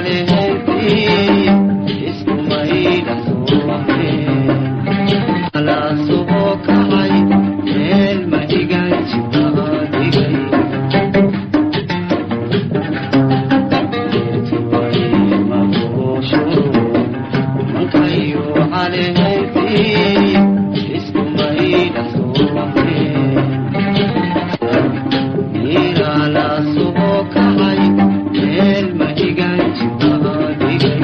Caleenti iskumayda soomeen ala soo kacay meel mahigan jibaadigay. Mankayo caleenti iskumayda soomeen miirala soo kacay meel mahigan jibaadigay.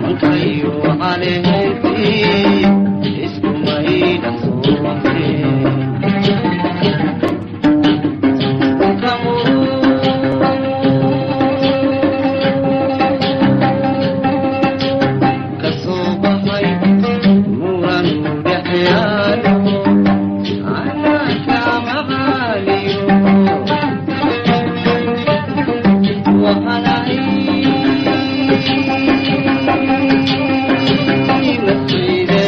Mankayo caleenti iskumayda soomeen. Kasoo baxay muranu dhexyaalo anaka macaaliyo waxaanahay nafsiide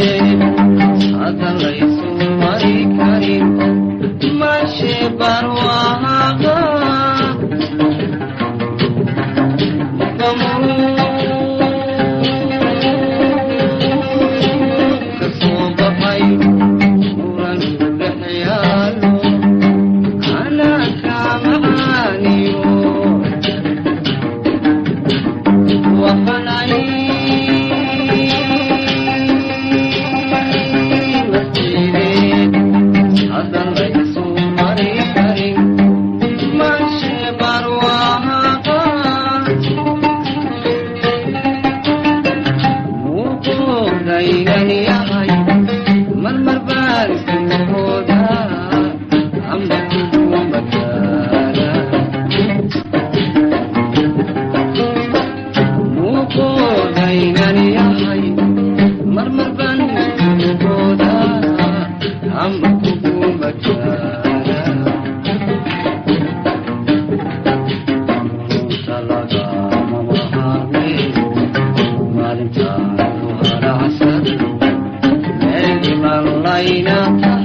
hadda laysu mari karin mashe barwaaqa. Kasoo baxay muranu dhexyaalo anaka macaaniyo waxaanay nafsideed haddan laysu mari karin mashe barwaaqa. Muuqoodaynan yahay marmar baan ismooda amba kugu mataala. Muuqoodaynan yahay marmar baan ismooda amba kugu mataala. Talagama maharmeen maalintaan ku haracsan meel iman layna tahay.